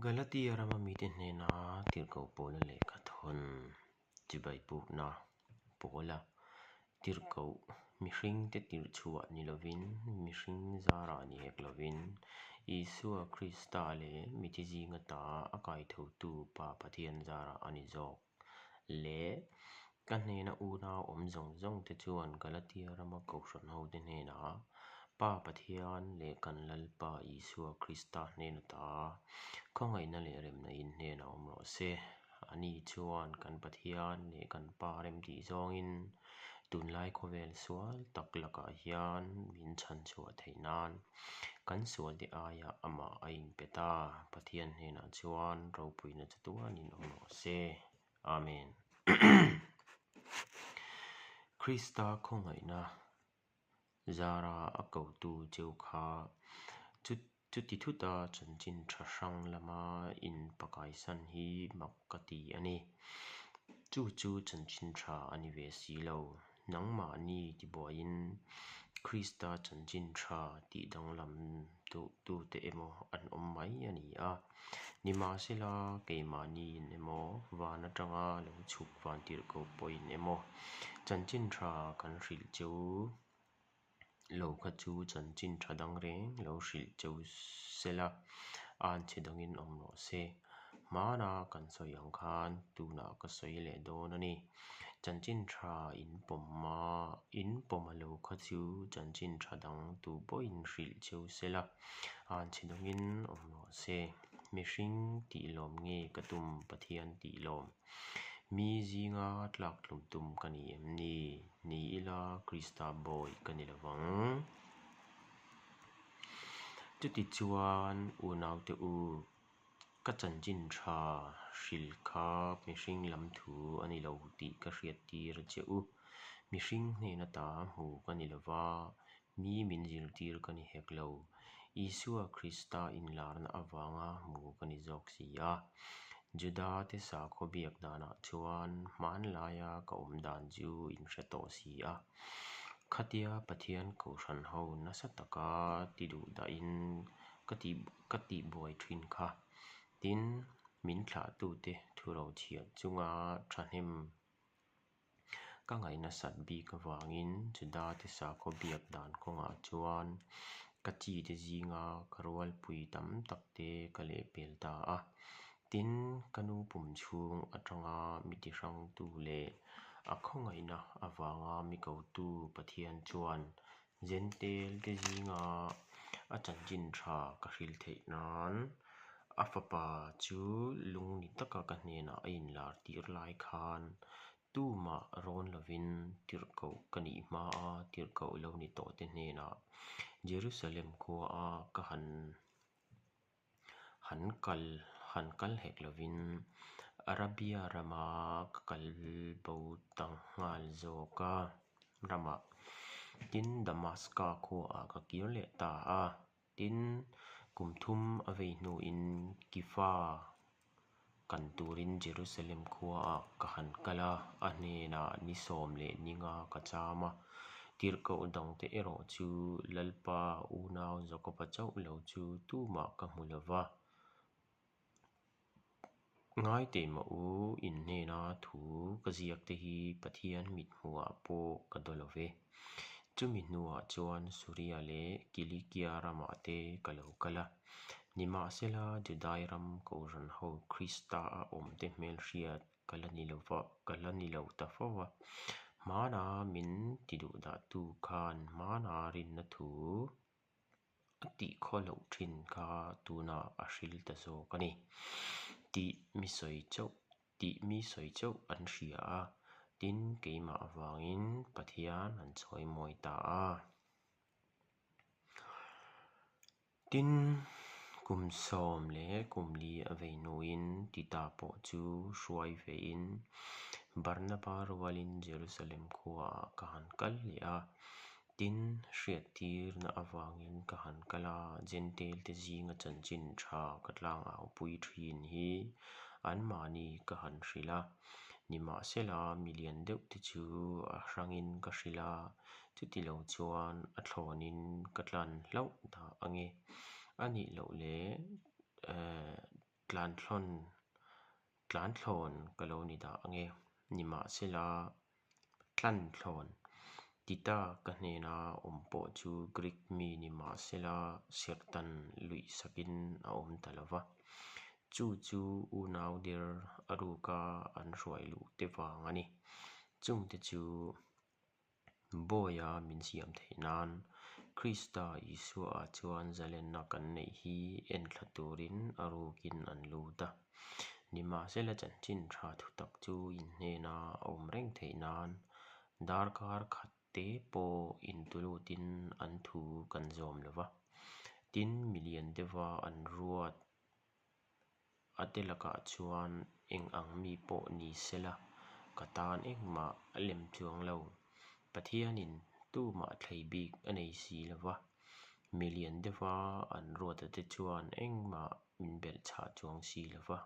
Galatia rama mite hnena tirhkoh Paula lehkha thawn chibai pukna Paula tirhkoh mihringte tirhchhuah ni lovin, mihring zarah ni hek lovin, Isua Krista leh mithi zinga ta a kaithotu Pa Pathian zarah a ni zawk. Leh ka hnena unau awm zawng zawng te chuan Galatia rama Kohhran hote hnenah Pa Pathian leh kan Lalpa Isua Krista hnena ta khawngaihna leh remna in hnenah awm rawh se. Ani chuan kan Pathian leh kan Pa remtih zawngin tunlai khawvel sual tak lakah hian min chhanchhuah theih nan kan sualte aiah amah a inpe ta. Pathian hnenah chuan ropuina chatuanin awm rawh se. Amen. Krista khawngaihna zara a kotu cheu kha chuti thuta chanchin tha hrang lama inpakaisan hi mak ka ti a ni. Chu chu chanchin tha a ni ve si lo. Nangmahni tibuaiin Krista chanchin tha tih danglam duhtute emaw an awm mai a ni a. Nimahsela, keimahniin emaw, van atanga lo chhuk van tirhkoh pawhin emaw chanchin tha kan hrilh cheu lo kha chu chanchin tha dang reng lo hrilh cheu sela, anchhe dangin awm rawh se. Hmana kan sawi ang khan tunah ka sawi leh dawn a ni. Chanchin tha in pawm a, in pawm a lo kha chu chanchin tha dang tu pawhin hrilh cheu sela, anchhe dangin awm rawh se. Mihring tih lawm nge ka tum Pathian tih lawm? Mi zinga tlak tlum tum ka ni em ni? Ni ila Krista bawi ka ni lovang. Chutichuan unaute u, ka chanchin tha hril kha mihring lam thu a ni lo tih ka hriattir a che u. Mihring hnena ta hmu ka ni lova, mi min zirtir ka ni hek lo. Isua Krista inlarna avanga hmu ka ni zawk si a. Juda-te sakhaw biak danah chuan hmanlaia ka awm dan chu in hre tawh si a. Khatia Pathian Kohhran ho nasa taka ti duh dahin ka tih ka tih buai thin kha. Tin, min thlahtute thurochhiah chunga thahnem Ka ngaih nasat bik avangin Juda-te sakhaw biak dan kawngah chuan ka chite zinga ka rualpui tam takte ka lehpel ta a. Tin, ka nu pum chhung atanga mi tihrangtu leh a khawngaihna avanga mi kotu Pathian chuan Jentail-te zinga a chanchin tha ka hrilh theih nan a fapa chu lungni taka ka hnenah a inlar tir lai khan tumah rawn lovin tirhkoh ka nih hmaa tirhkoh lo ni tawhte hnenah Jerusalem khuaa ka han Han kal han kal hek lovin Arabia rama ka kal bo ta nghal zawk a ramah. Tin, Damaska khuaah ka kir leh ta a. Tin, kum thum a vei hnuin Kifa kan turin Jerusalem khuaah ka han kal a, a hnenah ni sawm leh ninga ka cham a. Tirhkoh dangte erawh chu Lalpa unau Jakoba chauh lo chu tumah ka hmu lo va. Ngai teh mah u, in hnena thu ka ziak te hi Pathian mithmuhah pawh ka daw lo ve. Chumi hnuah chuan Suria leh Kilikia ramah te ka lo kal a. Nimahsela, Judai ram Kohhran ho Krista a awmte hmelhriat ka la ni lo va, ka la ni lo ta fo a. Hmana min ti duhdahtu khan hmana rinna thu a tih khaw loh thin kha tunah a hril ta zawk a ni tih mi sawi chauh tih mi sawi chauh an hria a, tin keimah avangin Pathian an chawimawi ta a. Tin, kum sawm leh kum li a vei hnuin Tita pawh chu hruai vein Barnaba rualin Jerusalem khuaah ka han kal leh a. Tin, hriattirna avangin ka han kal a, Jentail-te zinga chanchin tha ka tlangau pui thin hi anmahni ka han hrilh a. Nimahsela, milian deuhte chu a hrangin ka hrilh a, chuti lo chuan a thlawnin ka tlan hlauh dah ang e. A nih loh leh, eh. Tlan thlawn tlan thlawn ka lo ni dah ange. Nimahsela, tlan thlawn Tita ka hnena awm pawh chu Greek mi ni mahsela serhtan luih sakin a awm ta lo va. Chu chu unau der a ruka an hruai luh te vang a ni. Chungte chu Bawiha min siam theih nan Krista Isua-ah chuan zalenna kan neih hi enthla turin a rukin an lut a. Nimahsela chanchin tha thutak chu in hnena a awm reng theih nan darkar khat te pawh intulutin an thu kan zawm lo va. Tin, milian deuha an ruat A te lakah chuan eng ang mi pawh ni sela, ka tan engmah a lem chuang lo. Pathianin tumah thlei bik a nei si lo va, milian deuha an ruata te chuan engmah min belh chhah chuang si lo va.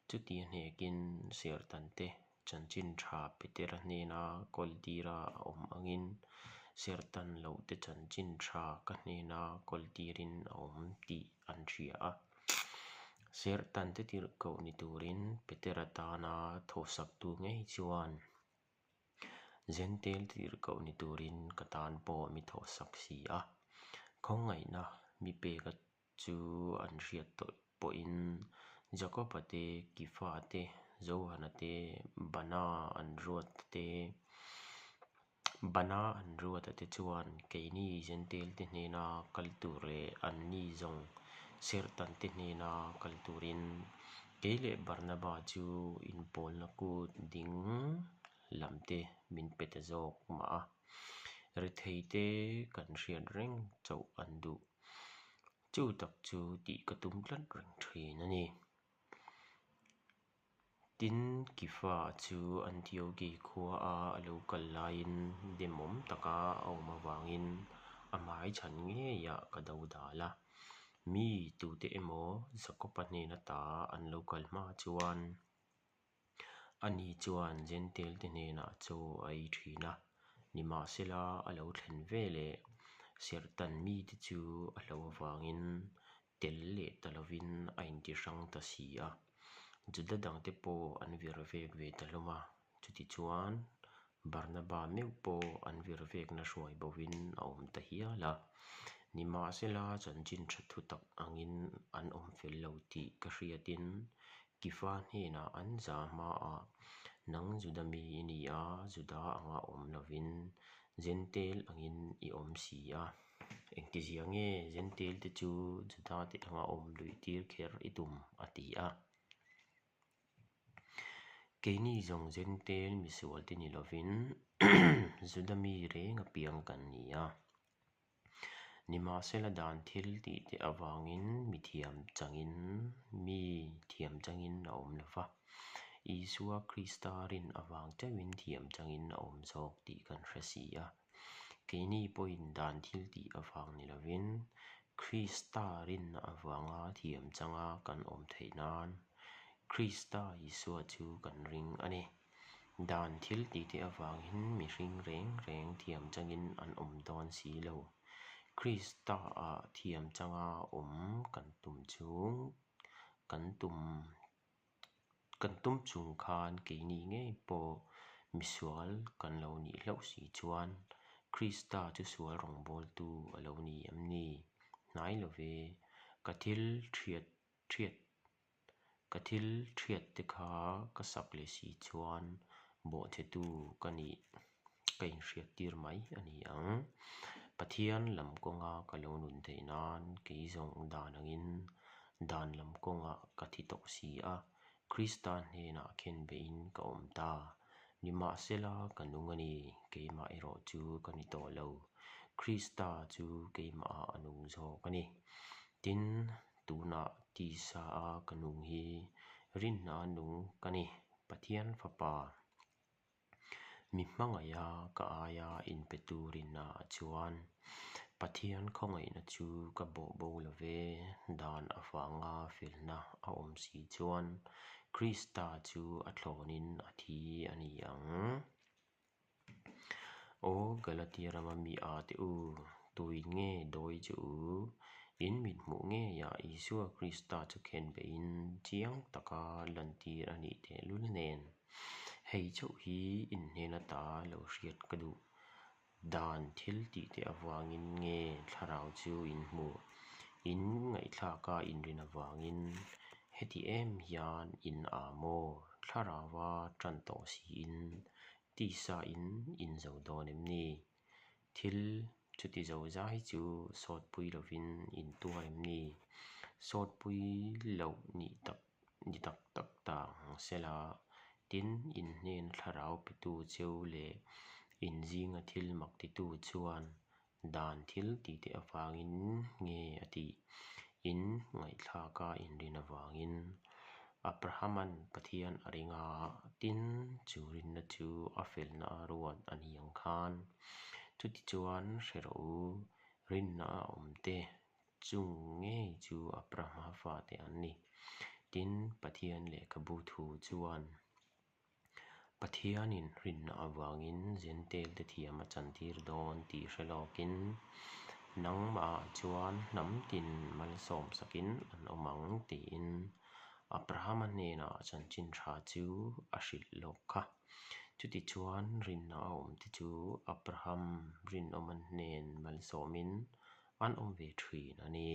Chuti a hnekin Sertante Chanchin tha Petera hnena kawltira a awm angin Sertan lohte chanchin tha ka hnena kawltirin a awm tih an hria a. Sertante tirhkoh ni turin Petera tana thawhsaktu ngei chuan Jentail tirhkoh ni turin ka tan pawh mi thawhsak si a. Khawngaihna mi peka chu an hriat tawh pawhin Jakoba te, Kifa te, Johana te, Bana an ruat te, Bana an ruata te chuan keini Jentail te hnena kal tur leh anni zawng Serhtan te hnena kal turin kei leh Barnaba chu inpawlna kut ding lam te min pe ta zawk mah a, retheite kan hriat reng chauh an duh. Chu tak chu tih ka tum tlat reng thin a ni. Tin, Kifa chu Antioki khua a a lo kal laiin demawm taka a awm avangin a hmai chhan ngeiah ka do dal a. Mi tute emaw Jakoba hnena ta an lo kal hma chuan Ani chuan Jentail-te hnenah chaw a ei thin a, nimahsela a lo thlen ve leh serhtan mite chu a hlo avangin tel leh ta lovin a intihrang ta si a. Juda dangte pawh an vir vek ve ta hlawm a, chutichuan Barnaba meuh pawh an vir vekna hruai bovin a awm ta hial a. Nimahsela chanchin tha thu tak angin an awm fel lo tih ka hriatin Kifa hnenah an za hmaah, Nang Juda mi i ni a, Juda anga awm lovin Jentail angin i awm si a. Engtizia nge Jentail te chu Juda te anga awm luih tir kher i tum? a ti a. Keini zawng Jentail misual te ni lovin Juda mi reng apiang kan ni a. Nimahsela dan thil tih te avangin mi thiam changin mi thiam changin a awm lo va, Isua Krista rin avang chauhin thiam changin a awm zawk tih kan hre si a. Keini pawhin dan thil tih avang ni lovin Krista rinna avanga thiam changa kan awm theih nan Krista Isua chu kan ring a ni. Dan thil tih te avangin mihring reng reng thiam changin an awm dawn si lo. Krista-ah thiam changa awm kan tum chung kan tum kan tum chung khan keini ngei pawh misual kan lo nih hlauh si chuan Krista chu sual rawngbawltu a lo ni em ni? Hnai lo ve, ka thil thiat thiat Ka thil thiat te kha ka sak leh si chuan bawhchhetu ka nih ka inhriat tir mai a ni ang. Pathian lam kawnga ka lo nun theih nan kei zawng dan angin dan lam kawngah ka thi tawh si a, Krista hnenah khen beihin ka awm ta. Nimahsela ka nung a ni, keimah erawh chu ka ni tawh lo. Krista chu keimahah a nung zawk a ni. Tin, Tunah tisa a ka nung hi rinna nung ka ni, Pathian Fapa. Mi hmangaiha ka aia inpetu rinna ah chuan Pathian khawngaihna chu ka bawh bo lo ve, dan avanga felna a awm si chuan Krista chu a thlawnin a thi a ni ang. Aw Galatia rama mi a te u, tuin nge dawi che u? In mithmuh ngeiah Isua Krista chu khenbeihin chiang taka lantir a nih tehlul nen, hei chauh hi in hnen ata lo hriat ka duh. Dan thil tihte avangin nge thlarau chu in hmuh? In ngaihthlaka inrin avangin heti em hian in a maw? Thlarauva tan tawh siin tisa in in zo dawn em ni? Thil chuti zo zai chu sawtpui lovin in tuar em ni? Sawtpui loh nih tak ni tak tak ta ang sela, tin in hnen thlarau petu cheu leh in zinga thil mak titu chuan dan thil tihte avangin nge a tih? In ngaihthlaka inrin avangin Abrahama'n Pathian a ring a, tin chu rinna chu a felna a ruat a ni ang khan. Chutichuan hre rawh u, rinna a awm te chung ngei chu Abrahama fate an ni. Tin, Pathian lehkhabu thu chuan Pathianin rinna avangin Jentail-te thiam a chantir dawn tih hre lawkin, Nangmahah chuan hnam tin malsawm sakin an awm ang tiin Abrahama hnenah chanchin tha chu a hrilh lawk kha. Chutichuan rinna a awmte chu Abraham rinawma hnen malsawmin an awm ve thin a ni.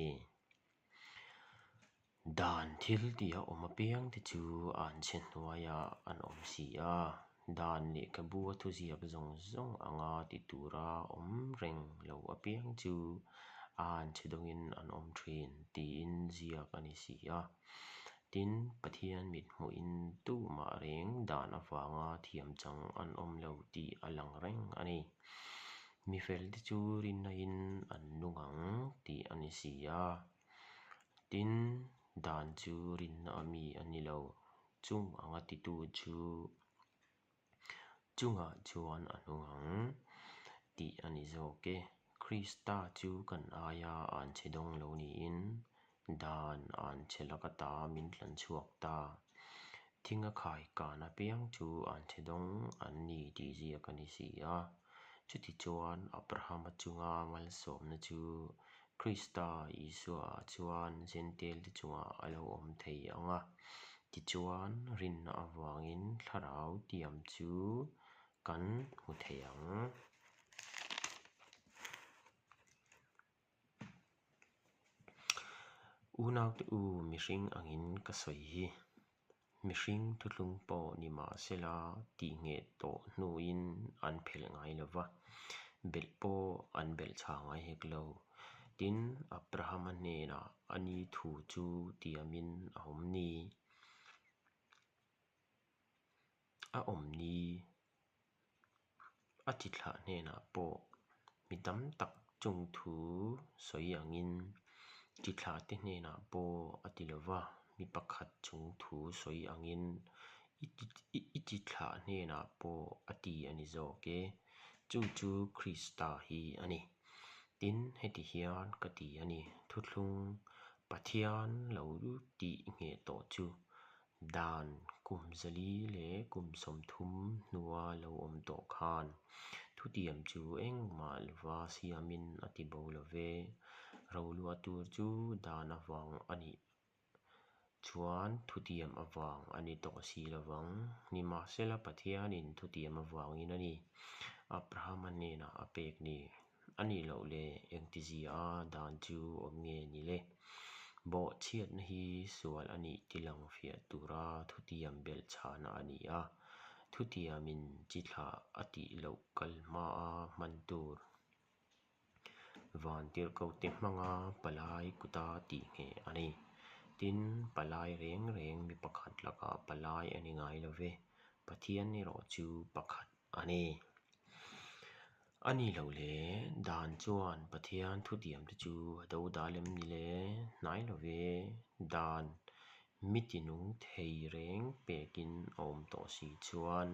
Dan thil tih a awm apiang te chu an chhe hnuaiah an awm si a, dan lehkhabu a thuziak zawng zawng anga ti tura awm reng lo apiang chu an chhe dawngin an awm thin tiin ziak a ni si a. Tin, Pathian mithmuhin tumah reng dan avanga thiam chang an awm lo tih a lang reng a ni. Mi felte chu rinnain an nung ang tih a ni si a. Tin, dan chu rinna a mi a ni lo. Chung anga titu chu chungah chuan a nung ang tih a ni zawk e. Krista chu kan aia an chhe dawng lo niin dan an chhe lak ata min tlan chhuak ta. Thinga khai kan apiang chu an chhe dawng an ni tih ziak a ni si a. Chutichuan Abrahama chunga malsawmna chu Krista Isua chuan Jentail-te chungah a lo awm thei ang a, tichuan rinna avangin thlarau tiam chu kan hmu thei ang. Unaute u, mihring angin ka sawi hi. Mihring thuthlung pawh ni mah sela tih ngheh tawh hnuin an phelh ngai lo va, belh pawh an belh chha ngai hek lo. Tin, Abrahama hnenah a ni thu chu tiamin a awm ni? A awm ni? A chi thlah hnenah pawh mi tam tak chung thu sawi angin chi thlah te hnenah pawh a ti lo va, mi pakhat chung thu sawi angin i chi thlah hnenah pawh a ti a ni zawk e, chu chu Krista hi a ni. Tin, heti hian ka ti a ni, thuthlung Pathian lo tih ngheh tawh chu Dan kum zali leh kum 30 hnua lo awm tawh khan thutiam chu engmah lova siamin a ti bo lo ve. Roluah tur chu dan avang a nih chuan thutiam avang a ni tawh si lovang. Nimahsela Pathianin thutiam avangin a ni Abrahama hnenah a pek ni. A nih loh le, engtizia a dan chu awm nge ni le? Bawhchhiatna hi sual a nih ti lang fiah tura thutiam belh chhana a ni a, thutiamin chi thlah a tih loh kal hmaa hman tur. Vantirhkohte hmanga palai kuta tih ngheh a ni. Tin, palai reng reng mi pakhat lakah palai a ni ngai lo ve, Pathian erawh chu pakhat a ni. A ni lo le, dan chuan Pathian thutiamte chu a do dal em ni le? Hnai lo ve, dan mi tinung thei reng pekin a awm tawh si chuan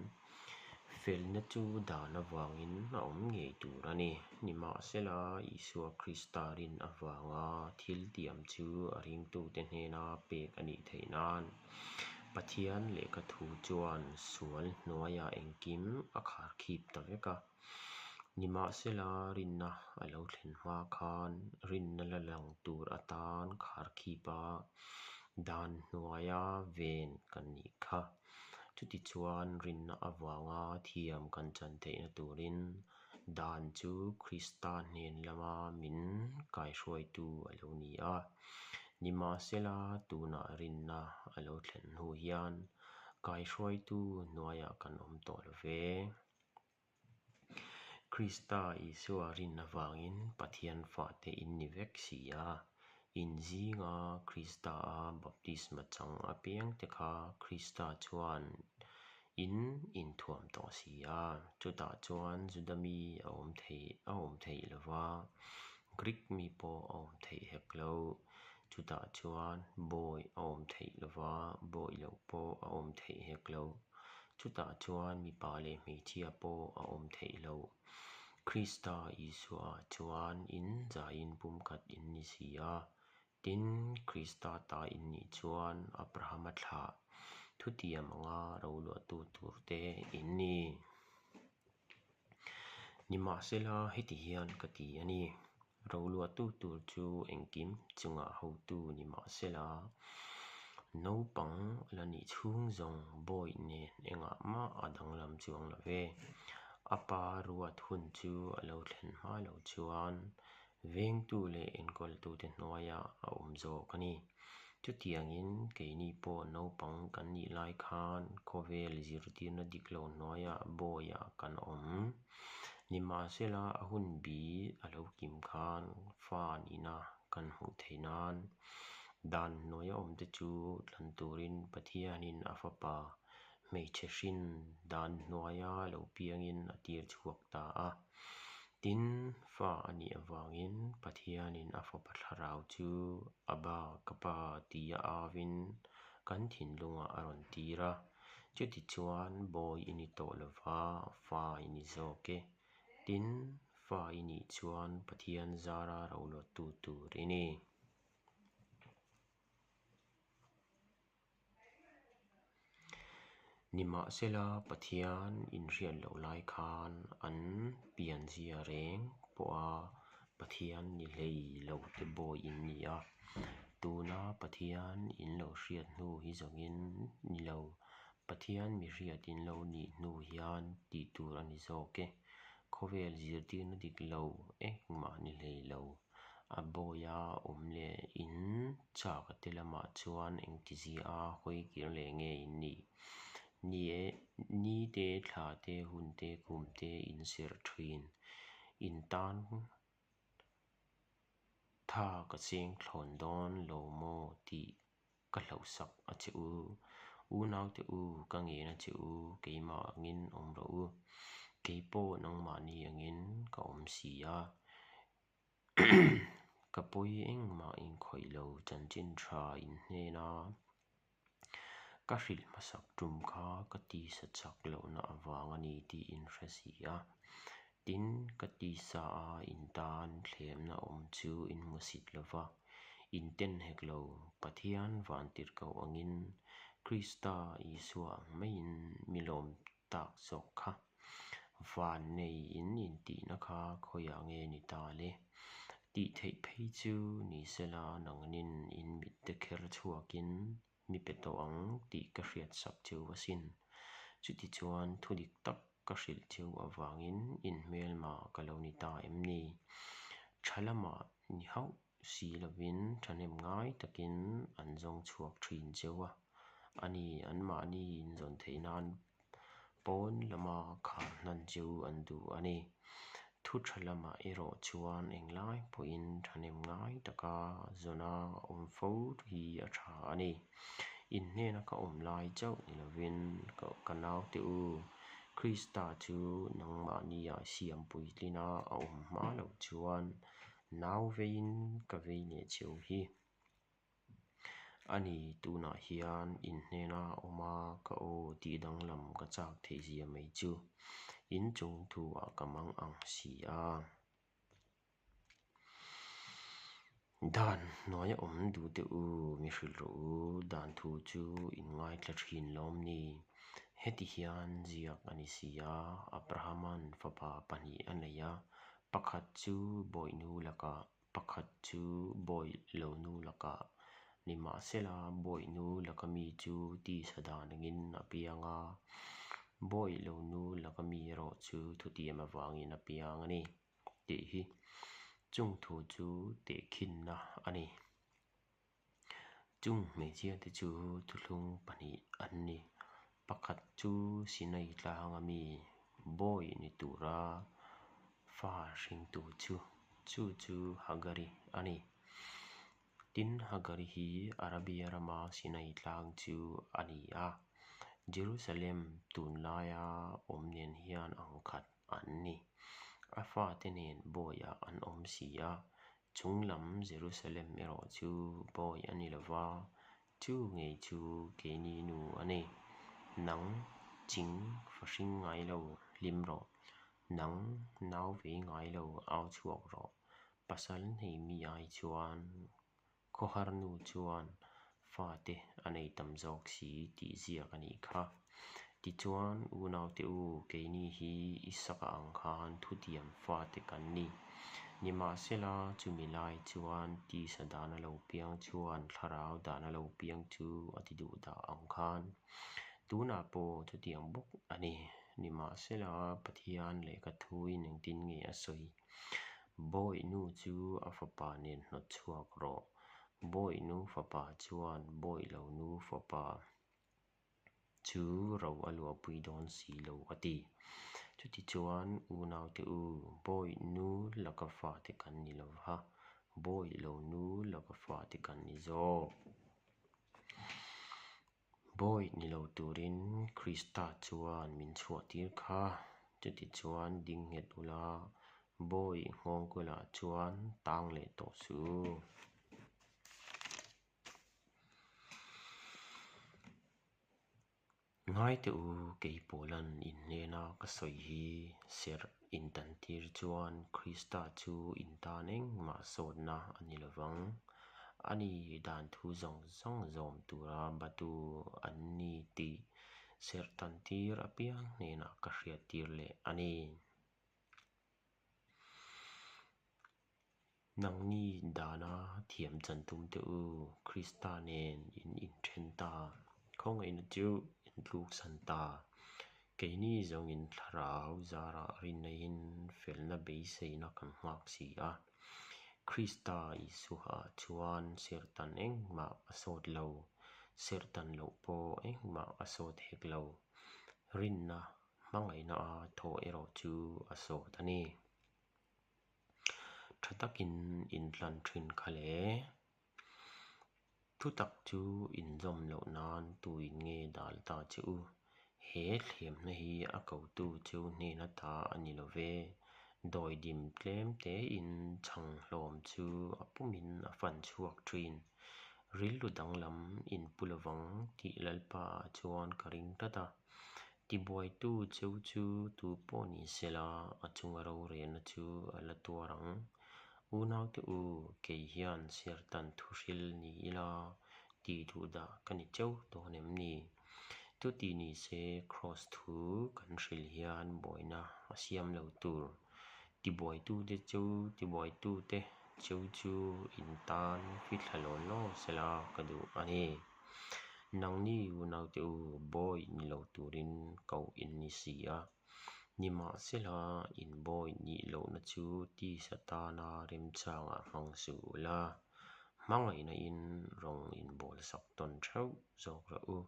felna chu dan avangin a awm ngei tur a ni. Nimahsela, Isua Krista rin avanga thil tiam chu a ringtute hnena pek a nih theih nan Pathian lehkha thu chuan sual hnuaiah engkim a kharkhip ta vek a. Nimahsela, rinna a lo thlen hma khan rinna la lang tur atan kharkhipa dan hnuaia ven kan nih kha. Chutichuan, rinna avanga thiam kan chan theihna turin dan chu Krista hnen lama min kaihruaitu a lo ni a. Nimahsela, tunah rinna a lo thlen hnu hian kaihruaitu hnuaiah kan awm tawh lo ve. Krista Isua rin avangin Pathian fate in ni vek si a, in zinga Krista-a baptisma chang apiangte kha Krista chuan in inthuam tawh si a, chutah chuan Juda mi a awm thei a awm theih lo va, Greek mi pawh a awm theih hek lo, chutah chuan bawi a awm theih lo va, bawi loh pawh a awm theih hek lo. Chutah chuan mipa leh hmeichhia pawh a awm theih lo. Krista Isua chuan in zaiin pumkhat in ni si a. Tin, Krista ta in nih chuan Abrahama thlah thutiam anga roluahtu turte in ni. Nimahsela, heti hian ka ti a ni. Roluahtu tur chu engkim chungah hotu ni mahsela, naupang la nih chhung zawng bawi nen engah mah a danglam chuang lo ve. A pa ruat hun chu a lo thlen hma loh chuan vengtu leh enkawltute hnuaiah a awm zawk a ni. Chutiangin keini pawh naupang kan nih lai khan khawvel zirtirna dik lo hnuaiah bawiah kan awm. Nimahsela a hun bi a lo kim khan fa nihna kan hmuh theih nan dan hnuaia awmte chu tlan turin Pathianin a fapa hmeichhe hrin dan hnuaia lo piangin a tir chhuak ta a. Tin, fa a nih avangin Pathianin a fapa thlarau chu Abba, ka pa tia avin kan thinlungah a rawn tir a. Chutichuan bawi i ni tawh lova, fa i ni zawk e. Tin, fa i nih chuan Pathian zara roluattu tur i ni. Nimahsela, Pathian inhriat loh lai khan an pianzia reng pawha Pathian ni hlei lo te bawi in ni a. Tuna Pathian in lo hriat hnu hi zawngin ni lo, Pathian mi hriat in lo nih hnu hian tih tur a ni zawk e. Khawvel zirtirna dik lo engmah ni hlei lo. A bawia awm leh in chak te lamah chuan engtizia a hawi kir leh nge in nih? Ni e, ni te, thla te, hun te, kum te in serh thin. In tan tha ka cheng thlawn dawn lo maw tih ka hlauhsak a che u. Unaute u, ka ngen a che u, keimah angin awm rawh u. Kei pawh nangmahni angin ka awm si a. Ka pawi engmah inkhawih lo chanchin tha in hnena ka hrilh hmasak tum kha ka tisa chak lohna avang a ni tih in hre si a. Tin, ka tisa a in tan thlemna awm chu in hmusit lo va, in ten hek lo. Pathian vantirhkoh angin Krista Isua ang maiin mi lawm tak zawk kha. Van nei in intihna kha khawiah nge ni ta le? Tih theih phei chu ni sela nangnin in mitte kher chhuakin mi pe tawh ang tih ka hriat sak cheu asin. Chutichuan thu dik tak ka hrilh cheu avangin in hmelma ka lo ni ta em ni? Tha lamah ni hauh si lovin thahnem ngai takin an zawng chhuak thin cheu a, a ni, anmahni inzawn theih nan pawn lama khar hnan cheu an duh a ni. Thu tha lamah erawh chuan englai pawhin thahnem ngai taka zawna awm fo hi a tha a ni. In hnena ka awm lai chauh ni lovin ka naute u, Krista chu nangmahnia siam puitlina a awm hma loh chuan Nau veiin ka vei leh cheu hi. A ni, tunah hian in hnena awm a, ka aw tih danglam ka chak theih zia mai chu in chung thu ah ka mang ang si a. Dan hnuaia awm duh teh u, mi hrilh rawh u, dan thu chu in ngaithla thin lawm ni? Heti hian ziak a ni si a, Abrahama'n fapa pahnih a nei a, pakhat chu bawihnu lakah, pakhat chu bawih lo nu lakah. Nimahsela, bawihnu laka mi chu tisa dan angin a piang a, bawih lo nu laka mi erawh chu thutiam avangin a piang a ni, tih hi chung thu chu tehkhinna a ni. Chung hmeichhiate chu thuthlung pahnih an ni. Pakhat chu Sinai tlanga mi bawi ni tura fa hringtu chu, chu chu Hagari a ni. Tin, Hagari hi Arabia rama Sinai tlang chu a ni a, Jerusalem tunlaia awm nen hian ang khat an ni. A fate nen bawiah an awm si a, Chunglam Jerusalem erawh chu bawi a ni lo va, chu ngei chu keini nu a ni. Nang ching fa hring ngai lo hlim rawh, nang nau vei ngai lo au chhuak rawh. Pasal nei mi ai chuan khawhar nu chuan fate a nei tam zawk si tih ziak a nih kha. Tichuan, unaute u, keini hi Isaka ang khan thutiam fate kan ni. Nimahsela, chumi lai chuan tisa dana lo piang chuan thlarau dana lo piang chu a ti duh dah ang khan tunah pawh chutiang bawk a ni. Nimahsela, Pathian lehkha thuin engtin nge a sawi? Bawihnu chu a fapa nen hnawt chhuak rawh. Bawihnu fapa chuan bawih lo nu fapa chu ro a luahpui dawn si lo a ti. Chutichuan unaute u, bawih nu laka fate kan ni lo va, bawih lo nu laka fate kan ni zawk. Bawih ni lo turin Krista chuan min chhuahtir kha. Chutichuan ding nghet ula, bawih nghawngkulah chuan tang leh tawh suh u. Ngai teh u, kei Paulan in hnena ka sawi hi serh intantir chuan Krista chu intan engmah sawtna a ni lovang. A ni dan thu zawng zawng zawm tura batu an ni tih serh tantir apiang hnenah ka hriattir leh a ni. Nangni dana thiam chan tum teh u, Krista nen in inthen ta, khawngaihna chu in tluksan ta. Keini zawngin thlarau zarah rinnaiin felna beiseina kan nghak si a. Krista Isuaah chuan serhtan engmah a sawt lo, serhtan loh pawh engmah a sawt hek lo. Rinna hmangaihna a thawh erawh chu a sawt a ni. Tha takin intlan thin kha le. Thutak chu inzawm loh nan tuin nge dal ta che u? He thlemna hi a kotu chu hnen ata a ni lo ve. Dawidim tlem tein chhang hlawm chu a pumin a fan chhuak thin. Rilru danglam inpu lovang tih Lalpa ah chuan ka ring tlat a. Tibuaitu cheu chu tu pawh ni sela, a chunga rorelna chu a la tuar ang. Unaute u, kei hian Sertan thuhril ni ila tih duh dah ka ni cheu dawn em ni? Chuti ni se Kraws thu kan hril hian buaina a siam lo tur. Tibuaitute chu tibuaitute cheu chu in tan fithla law law sela ka duh a ni. Nangni unaute u, bawi ni lo turin koh in ni si a. Nimahsela, in bawi nih lohna chu tisa tana remchangah hmang suh ula, hmangaihna in rawng in bawlsak tawn theuh zawk rawh u.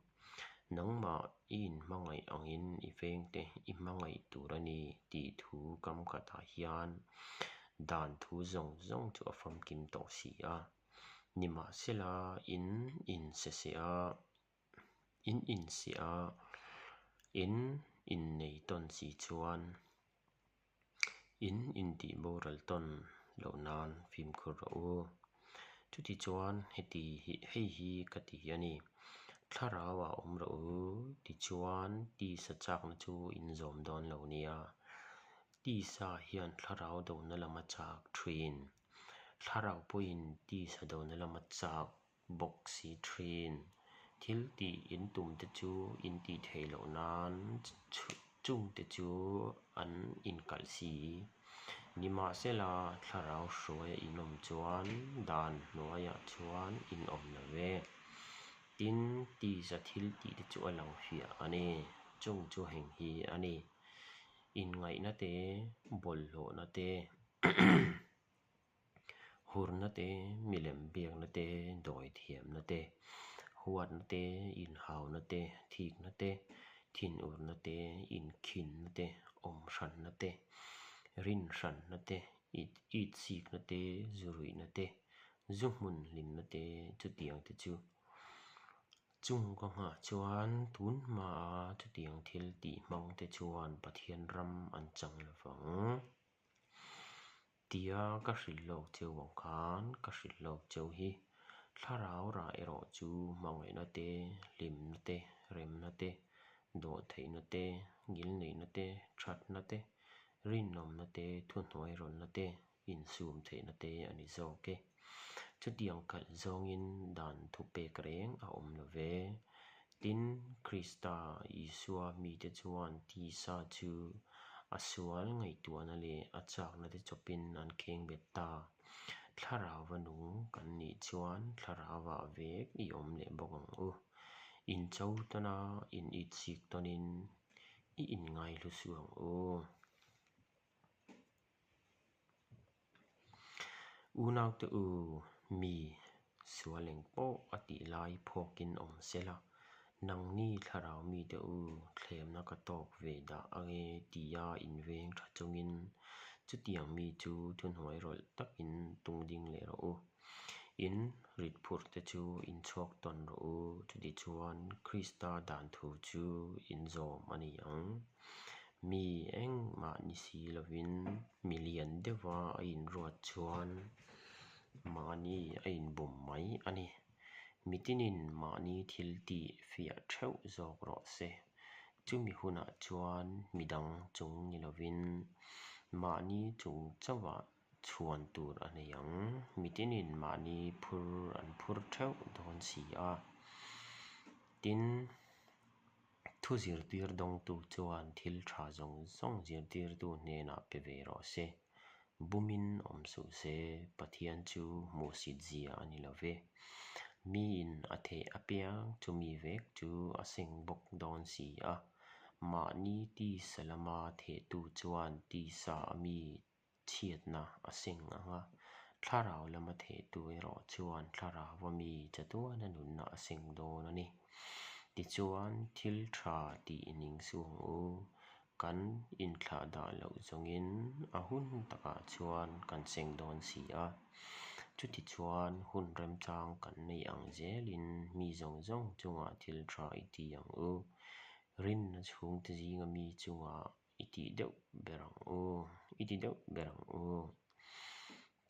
Nangmah i inhmangaih angin i vengte i hmangaih tur a ni tih thu kam khatah hian dan thu zawng zawng chu a famkim tawh si a. Nimahsela, in inseseh a, in insiah a, in innei tawn si chuan in intih boral tawn loh nan fimkhur rawh u. Chutichuan heti hi hei hi ka ti a ni, Thlarau ah awm rawh u, tichuan tisa chakna chu in zawm dawn lo nia. Tisa hian thlarau dona lam a chak thin. Thlarau pawhin tisa dona lam a chak bawk si thin. Thil tih in tumte chu in tih theih loh nan chungte chu an inkalh si. Nimahsela, thlarau hruaia in awm chuan dan hnuaiah chuan in awm lo ve. Tin, tisa thil tihte chu a lang fiah a ni. Chung chu heng hi a ni, inngaihna te, bawlhhlawhna te, Hurna te, milem biakna te, dawithiamna te, huatna te, inhauna te, thikna te, thinurna te, inkhinna te, awmhranna te, rinhranna te, itsikna te, zuruihna te, zu hmun hlimna te, chutiang te chu. Chung ka nghah chuan tun hmaa chutiang thil tih hmang te chuan Pathian ram an chang lo vang. Tia ka hrilh lawk cheu ang khan ka hrilh lawk cheu hi thlarau rah erawh chu hmangaihna te, hlimna te, remna te, dawhtheihna te, ngilneihna te, thatna te, rinawmna te, thuhnuairawlna te, insum theihna te a ni zawk e. Chutiang khalh zawngin dan thupek reng a awm lo ve. Tin, Krista Isua mite chuan tisa chu a sual ngaihtuahna leh a chakna te chawpin an kheng bet ta. Thlarauva nung kan nih chuan thlarauvah vek i awm leh bawk ang u. Incho tawna in itsik tawnin i inngaihlu suh ang u. Unaute u, mi sual eng pawh a tih lai phawkin awm se la, nangni thlarau mite u thlemna ka tawk ve dah ange tia inveng tha chungin chutiang mi chu thuhnuai rawlh takin tung ding leh rawh u. In rit phurh te chu in chhuak tawn rawh u, chutichuan Krista dan thu chu in zawm a ni ang. Mi engmah ni si lovin mi lian deuha a inruat chuan mahni a inbum mai a ni. Mitinin mahni thil tih fiah theuh zawk rawh se. Chumi hunah chuan midang chung ni lovin mahni chung chauhah chhuan tur a nei ang. Mitinin mahni phur an phur theuh dawn si a. Tin. Thu zirtir dawngtu chuan thil tha zawng zawng zirtirtu hnenah pe ve rawh se. Bumin awm suh se, Pathian chu hmuhsit zia a ni lo ve. Miin a theih apiang chumi vek chu a seng bawk dawn si a. Mahni tisa lama thehtu chuan tisa a mi chhiatna a seng ang a, thlarau lama thehtu erawh chuan thlarau a mi chatuana nunna a seng dawn a ni. Tichuan, thil tha tih ning suh ang u, kan inthlah dah loh zawngin a hun takah chuan kan seng dawn si a. Chutichuan, hun remchang kan neih ang zelin mi zawng zawng chungah thil tha i ti ang u, rinna chhungte zinga mi chungah I tih deuh ber ang u, i ti deuh ber ang u.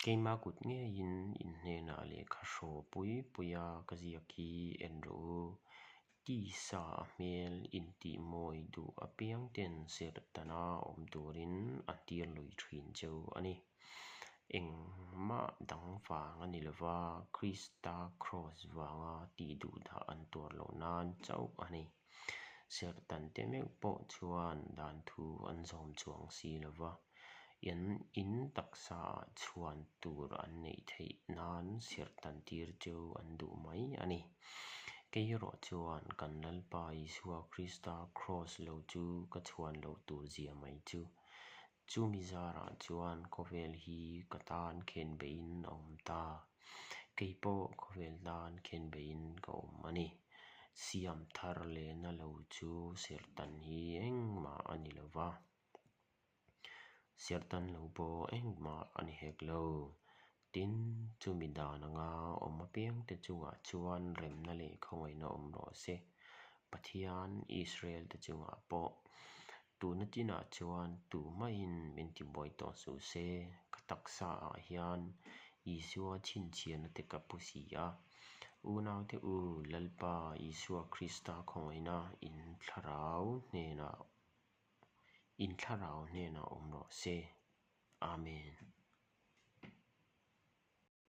Keima kut ngeiin in hnenah lehkha hraw pui puia ka ziak hi en rawh u. Tisa a hmel intih mawi duh apiang ten serhtana awm turin a tir lui thin cheu a ni. Engmah dang vang a ni lova, Krista kraws vanga tih duh dah an tuar loh nan chauh a ni. Sertante meuh pawh chuan dan thu an zawm chuang si lo va, in in taksa ah chhuan tur an neih theih nan sertan tir chu an duh mai a ni. Kei erawh chuan kan Lalpa Isua Krista kraws lo chu ka chhuan loh tur zia mai chu. Chumi zarah chuan khawvel hi ka tan khen beihin a awm ta. Kei pawh khawvel tan khen beihin ka awm a ni. Siam thar lehna lo chu serhtan hi engmah a ni lo va, serhtan lo pawh engmah a ni hek lo. Tin, chumi dan anga awm apiangte chungah chuan remna leh khawngaihna awm rawh se. Pathian Israel te chungah pawh tuna tinah chuan tumahin min tibuai tawh suh se, ka taksa ah hian Isua chhinchhiahna te ka pu si a. Unaute u, Lalpa Isua Krista khawngaihna in thlarau hnenah in thlarau hnenah awm rawh se. Amen.